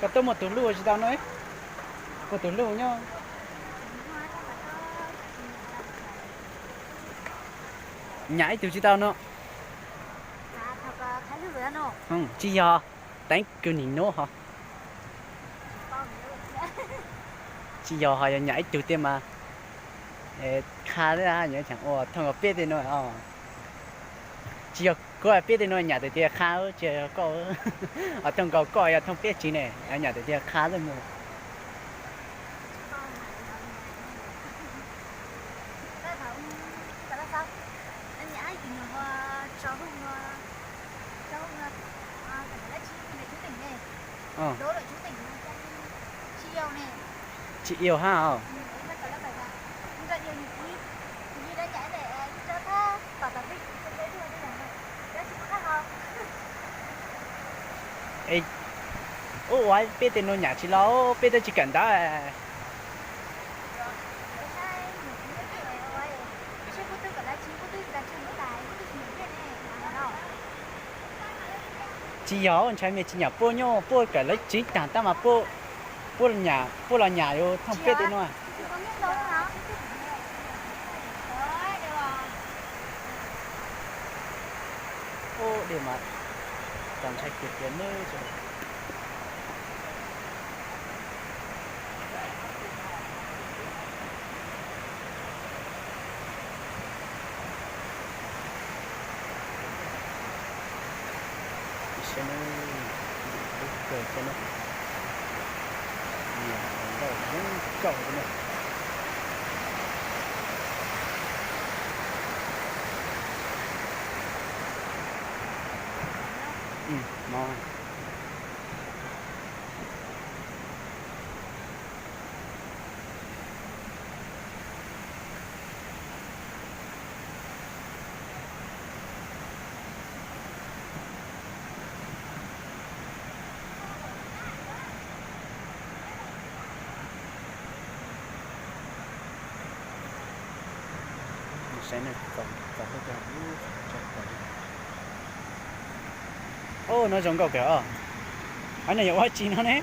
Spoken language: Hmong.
Koj tuaj muaj tus hlub tsis tau no, muaj tus hlub nyob. Nyam ib tug tsis tau no. Tsis yog, teev kws nim nuav ho. Tsis yog ho, yog nyam ib tug tiag mas qha ua thooj nkaus peb tej nuav. Tsis yog kuv peb tej nuav nyam tes tias qha, tsis yog koj, thooj nkaus koj yog thooj peb tsi ne, nyam tes tias qha xwb mus. Tsis yog hab os. Ua ua peb tej nuav nyam tsis los, peb twb tsis kawm ntawv. Tsis yog, ntshai me tsis nyam puab nyuj, puab kawm lab tsiv taag tab mas puab, puab los nyam yuav thooj piab tej nuav. Ub, dej mas txaus ntshai kiag tiag nawb. Saib nawb, ntxim qub kawg thiab nawb. Niam ntau zoo nkauj thiab nawb. No. Saib, ub, no zoo nkauj kawg os. Qhov no yog ua dab tsi no ne?